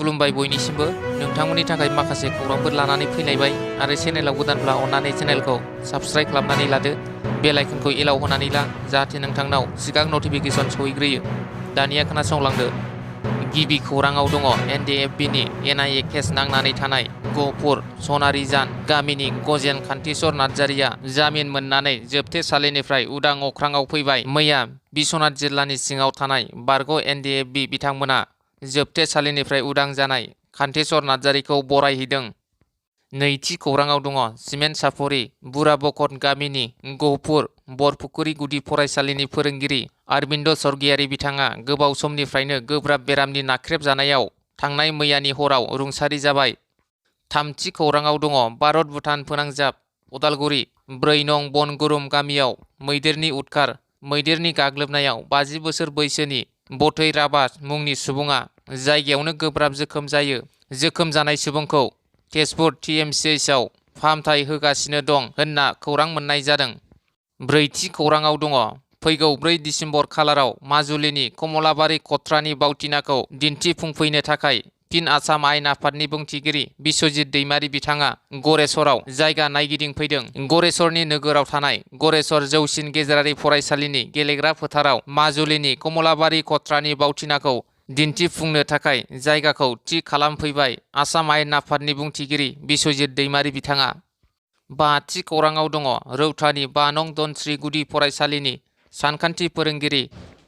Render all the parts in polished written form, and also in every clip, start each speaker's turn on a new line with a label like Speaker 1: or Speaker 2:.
Speaker 1: खुलुमबाय बयनिसिमबो नोंथांमोननि थाखाय माखासे खौरांफोर लानानै फैलायबाय आरो चेनेलाव गोदानब्ला अन्नानै चेनेलखौ साबस्क्राइब खालामनानै लादो बेल आइकनखौ एलाव होनानै ला जाहाथे नोंथांनाव सिगां नटिफिकेसन सौहैग्रोयो। दानिया खोनासंलांदो। गिबि खौराङाव दङ NDFBनि NIA केस नांनानै थानाय गहपुर सनारिजान गामिनि गजेन कान्तिस्वर नार्जारिया जामिन मोननानै जोबथेसालिनिफ्राय उदां अख्राङाव फैबाय। मैया बिश्वनाथ जिल्लानि सिङाव थानाय बारग' NDFB बिथांमोना जोबथेसालिनिफ्राय उदां जानाय कान्तिस्वर नार्जारिखौ बरायहैदों। नैथि खौराङाव दङ सिमेन्ट सापरि बुराबकट गामिनि गहपुर बरपुखुरी गुदि फरायसालिनि फोरोंगिरि अरबिन्द स्वर्गियारि बिथाङा गोबाव समनिफ्रायनो गोब्राब बेरामनि नाख्रेबजानायाव थांनाय मैयानि हराव रुंसारि जाबाय। थामथि खौराङाव दङ भारत भुटान फोनांजाब उदालगुरि 4 नं बनगुरुम गामियाव मैदेरनि उदखार। मैदेरनि गाग्लोबनायाव 50 बोसोर बैसोनि बतै राभा मुंनि सुबुङा जायगायावनो गोब्राब जोखोम जायो। जोखोम जानाय सुबुंखौ तेजपुर TMCHआव फाहामथाय होगासिनो दं होनना खौरां मोननाय जादों। ब्रैथि खौराङाव दङ फैगौ 4 दिसेम्बर खालाराव माजुलिनि कमलाबारि खत्रानि बावथिनाखौ दिन्थिफुंफैनो थाखाय फिन आसाम आयेन आफादनि बुंथिगिरि बिश्वजित दैमारि बिथाङा गरेस्वराव जायगा नायगिदिंफैदों। गरेस्वरनि नोगोराव थानाय गरेस्वर जौसिन गेजेरारि फरायसालिनि गेलेग्रा फोथाराव माजुलिनि कमलाबारि खत्रानि बावथिनाखौ दिन्थिफुंनो थाखाय जायगाखौ थि खालामफैबाय आसाम आयेन आफादनि बुंथिगिरि बिश्वजित दैमारि बिथाङा। बाथि खौराङाव दङ रौतानि 5 नं धनस्री गुदि फरायसालिनि सानखान्थि फोरोंगिरि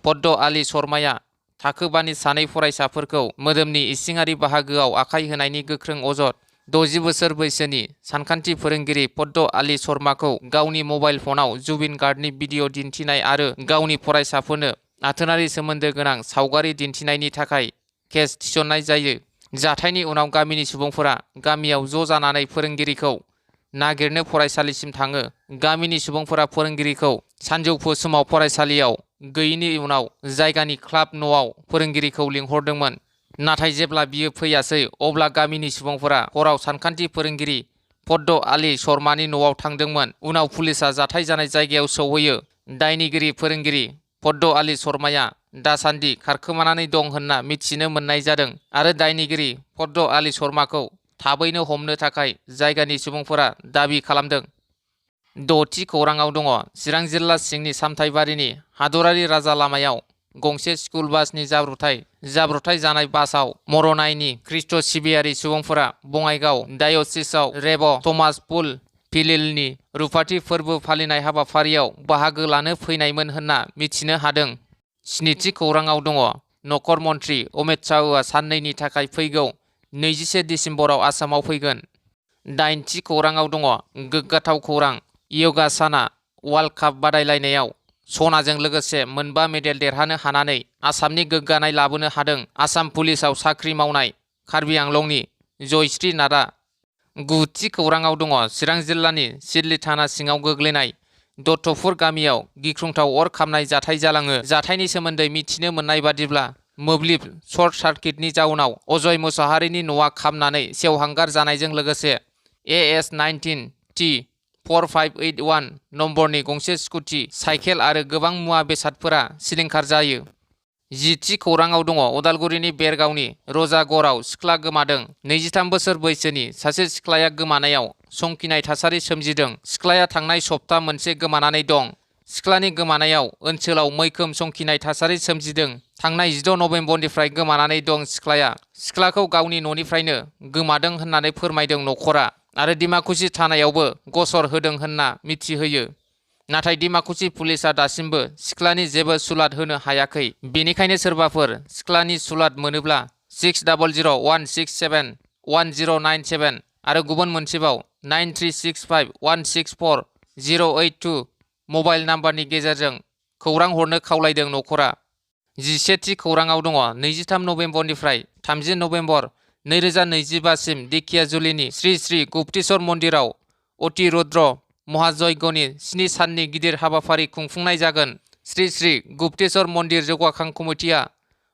Speaker 1: पद्म आली शर्माया थाखो 5नि सानै फरायसाफोरखौ मोदोमनि इसिङारि बाहागोआव आखाइ होनायनि गोख्रों अजद। 60 बोसोर बैसोनि सानखान्थि फोरोंगिरि पद्म आली शर्माखौ गावनि मबाइल फनाव जुबिन गार्डनि भिडिअ दिन्थिनाय आरो गावनि फरायसाफोरनो आथोनारि सोमोन्दो गोनां सावगारि दिन्थिनायनि थाखाय केस थिसननाय जायो। जाथायनि उनाव गामिनि सुबुंफोरा गामियाव ज' जानानै फोरोंगिरिखौ नागिरनो फरायसालिसिम थाङो। गामिनि सुबुंफोरा फोरोंगिरिखौ सानजौफु समाव फरायसालियाव गैयैनि उनाव जायगानि क्लाब न'आव फोरोंगिरिखौ लिंहरदोंमोन। नाथाय जेब्ला बियो फैयासै अब्ला गामिनि सुबुंफोरा हराव सानखान्थि फोरोंगिरि पद्म आली शर्मानि न'आव थांदोंमोन। उनाव पुलिसआ जाथाय जानाय जायगायाव सौहैयो। दायनिगिरि फोरोंगिरि पद्म आली शर्माया दासान्दि खारखोमानानै दं होनना मिथिनो मोननाय जादों आरो दायनिगिरि पद्म आली शर्माखौ थाबैनो हमनो थाखाय जायगानि सुबुंफोरा दाबि खालामदों। द'थि खौराङाव दङ चिरां जिल्ला सिंनि सामथाइबारिनि हादरारि राजा लामायाव गंसे स्कुल बासनि जाब्रबथाय जानाय बासाव मर'नाइनि ख्रीष्ट सिबियारि सुबुंफोरा बङाइगाव डाय'सिसआव रेभ थमास पुल फिलिलनि रुफाथि फोरबो फालिनाय हाबाफारियाव बाहागो लानो फैनायमोन होनना मिथिनो हादों। स्निथि खौराङाव दङ नखर मन्त्रि अमित शाहआ साननैनि थाखाय फैगौ 21 दिसेम्बराव आसामाव फैगोन। दाइनथि खौराङाव दङ गोग्गाथाव खौरां योगा साना वर्ल्ड काप बादायलायनायाव सनाजों लोगोसे 4 मेडेल देरहानो हानानै आसामनि गोग्गानाय लाबोनो हादों। आसाम पुलिसाव साख्रि मावनाय कार्बि आंलंनि जयश्री नाथआ। गुथि खौराङाव दङ चिरां जिल्लानि सिडली थाना सिङाव गोग्लैनाय दत्तपुर गामियाव गिख्रंथाव अर खामनाय जाथाय जालाङो। जाथायनि सोमोन्दै मिथिनो मोननाय बादिब्ला मोब्लिब सर्ट सार्किटनि जाउनाव अजय मुसाहारिनि न'आ खामनानै सेवहांगार जानायजों लोगोसे AS19T4581 नम्बरनि गंसे स्कुटि साइकेल आरो गोबां मुवा बेसादफोरा सिलिंखार जायो। 10थि खौराङाव दङ उदालगुरिनि बेरगावनि रजागड़आव सिख्ला गोमादों। 23 बोसोर बैसोनि सासे सिख्लाया गोमानायाव संखिनाय थासारि सोमजिदों। सिख्लाया थांनाय सप्ता मोनसे गोमानानै दं। सिख्लानि गोमानायाव ओनसोलाव मैखोम संखिनाय थासारि सोमजिदों। थांनाय 16 नभेम्बरनिफ्राय गोमानानै दं सिख्लाया। सिख्लाखौ गावनि न'निफ्रायनो गोमादों होननानै फोरमायदों नखरा आरो डिमाकुसि थानायावबो गसर होदों होनना मिथिहोयो। नाथाय डिमाकुसि पुलिसआ दासिमबो सिख्लानि जेबो सुलाद होनो हायाखै। बेनिखायनो सोरबाफोर सिख्लानि सुलाद मोनोब्ला 600016711097 आरो गुबुन मोनसेबाव 9365164082 मबाइल नाम्बारनि गेजेरजों खौरां हरनो खावलायदों नखरा। 11थि खौराङाव दङ 23 नभेम्बरनिफ्राय 30 नभेम्बर 2025 सिम दिखियाजुलिनि श्री श्री गुप्तेश्वर मन्दिराव अतिरुद्र महायज्ञनि 7 साननि गिदिर हाबाफारि खुंफुंनाय जागोन। श्री श्री गुप्तेश्वर मन्दिर जौगाखां कमिटिया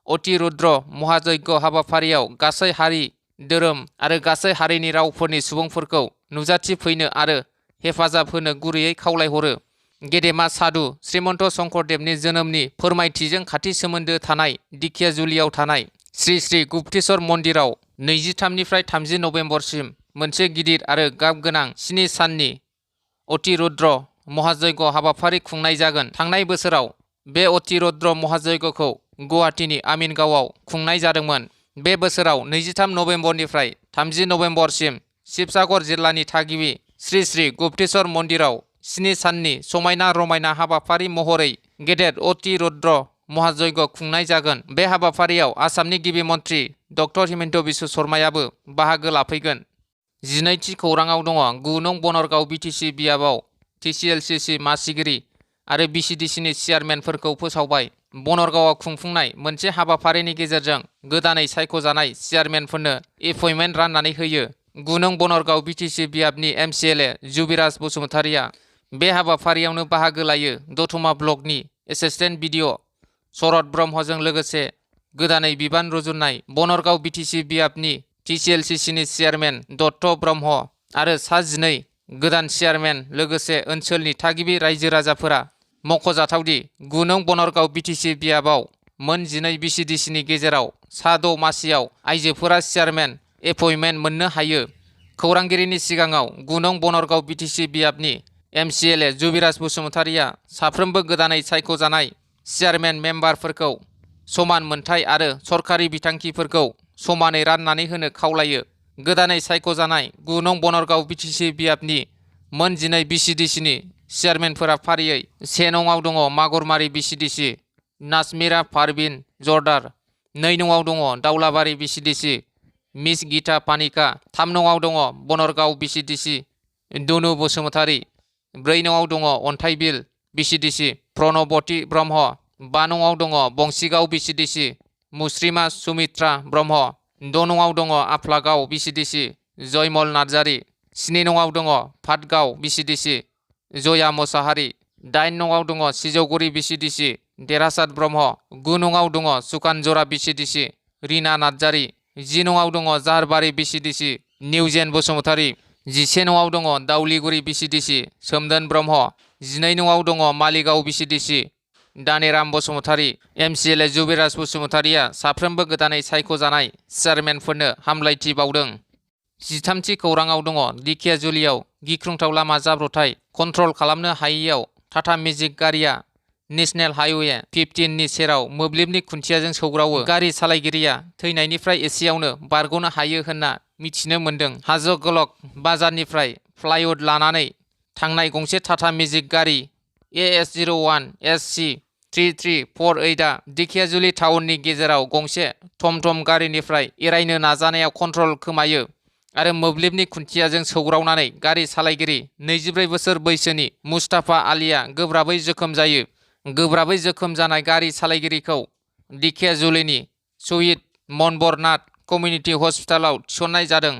Speaker 1: अतिरुद्र महायज्ञ हाबाफारियाव गासै हारि धोरोम आरो गासै हारिनि रावफोरनि सुबुंफोरखौ नुजाथिफैनो आरो हेफाजाब होनो गुरैयै खावलायहरो। गेदेमा साधु श्रीमन्त शंकरदेवनि जोनोमनि फोरमायथिजों खाथि सोमोन्दो थानाय दिखियाजुलियाव थानाय श्री श्री गुप्तेश्वर मन्दिराव 23निफ्राय 30 नभेम्बरसिम मोनसे गिदिर आरो गाब गोनां 7 साननि अतिरुद्र महायज्ञ हाबाफारि खुंनाय जागोन। थांनाय बोसोराव बे अतिरुद्र महायज्ञखौ गुवाहाटीनि आमिनगावआव खुंनाय जादोंमोन। बे बोसोराव 23 नभेम्बरनिफ्राय 30 नभेम्बरसिम शिबसागर जिल्लानि थागिबि श्री श्री गुप्तेश्वर मन्दिराव 7 साननि समायना रमायना हाबाफारि महरै गेदेर अतिरुद्र महायज्ञ खुंनाय जागोन। बे हाबाफारियाव आसामनि गिबि मन्त्रि डक्टर हिमन्त बिश्व शर्मायाबो बाहागो लाफैगोन। 12थि खौराङाव दङ। 9 नं बनरगाव बिटिसि बियाबाव TCLCC मासिगिरि आरो BCDCनि चेयारमेनफोरखौ फोसावबाय। बनरगावआव खुंफुंनाय मोनसे हाबाफारिनि गेजेरजों गोदानै सायख'जानाय चेयारमेनफोरनो एपइन्टमेन्ट राननानै होयो। 9 नं बनरगाव बिटिसि बियाबनि MCLA जुबिराज बसुमतारिया बे हाबाफारियावनो बाहागो लायो। दतमा ब्लकनि एसिस्टेन्ट BDO शरद ब्रह्मजों लोगोसे गोदानै बिबान रुजुननाय बनरगाव बिटिसि बियाबनि TCLCCनि चेयारमेन दत्त ब्रह्म आरो सा 12 गोदान चेयारमेन लोगोसे ओनसोलनि थागिबि रायजो राजाफोरा मख'जाथावदि 9 नं बनरगाव बिटिसि बियाबाव मोन 12 BCDCनि गेजेराव सा 6 मासियाव आइजोफोरा चेयारमेन एपइन्टमेन्ट मोननो हायो। खौरांगिरिनि सिगाङाव 9 नं बनरगाव बिटिसि बियाबनि MCLA जुबिराज बसुमतारिया साफ्रोमबो गोदानै सायख'जानाय चेयारमेन मेम्बारफोरखौ समान मोनथाय आरो सरकारि बिथांखिफोरखौ समानै राननानै होनो खावलायो। गोदानै सायख'जानाय 9 नं बनरगाव बिटिसि बियाबनि मोन 12 BCDCनि चेयारमेनफोरा फारियै 1 नंआव दङ मागुरमारि BCDC नाजमिरा पारभिन जर्दार, 2 नंआव दङ दाउलाबारि BCDC मिस गीता पानिका, 3 नंआव दङ बनरगाव BCDC दुनु बसुमतारि, 4 नंआव दङ अन्थाइबिल BCDC प्रणबती ब्रह्म, 5 नंआव दङ बंसिगाव BCDC मुस्रिमा सुमित्रा ब्रह्म, 6 नंआव दङ आफ्लागाव BCDC जयमल नार्जारि, 7 नंआव दङ फातगाव BCDC जया मोसाहारि, 8 नंआव दङ सिजौगुरि BCDC देरहासाद ब्रह्म, 9 नंआव दङ सुकानजरा BCDC रिना नार्जारि, 10 नंआव दङ जाहारबारि BCDC निउजेन बसुमतारि, 11 नंआव दङ दाउलिगुरि BCDC सोमदोन ब्रह्म, 12 नंआव दङ मालिगाव BCDC दानेराम बसुमतारि। MCLA जुबिराज बसुमतारिया साफ्रोमबो गोदानै सायख'जानाय चेयारमेनफोरनो हामलायथि बावदों। 13थि खौराङाव दङ। दिखियाजुलियाव गिख्रंथाव लामा जाब्रबथाय कन्ट्रल खालामनो हायैयाव टाटा मेजिक गारिया नेशनेल हाइवे 15 नि सेराव मोब्लिबनि खुन्थियाजों सौग्रावो। गारि सालायगिरिया थैनायनिफ्राय एसेयावनो बारग'नो हायो होनना मिथिनो मोन्दों। हाजो गलक बाजारनिफ्राय फ्लाइउड लानानै थांनाय गंसे टाटा मेजिक गारि AS01 SC 3348 आ दिखियाजुलि टाउननि गेजेराव गंसे थम गारिनिफ्राय एरायनो नाजानायाव कन्ट्रल खोमायो आरो मोब्लिबनि खुन्थियाजों सौग्रावनानै गारि सालायगिरि 24 बोसोर बैसोनि मुस्ताफा आलीया गोब्राबै जोखोम जायो। गोब्राबै जोखोम जानाय गारि सालायगिरिखौ दिखियाजुलिनि शहीद मनबरनाथ कमिउनिटि हस्पिटालाव थिसननाय जादों।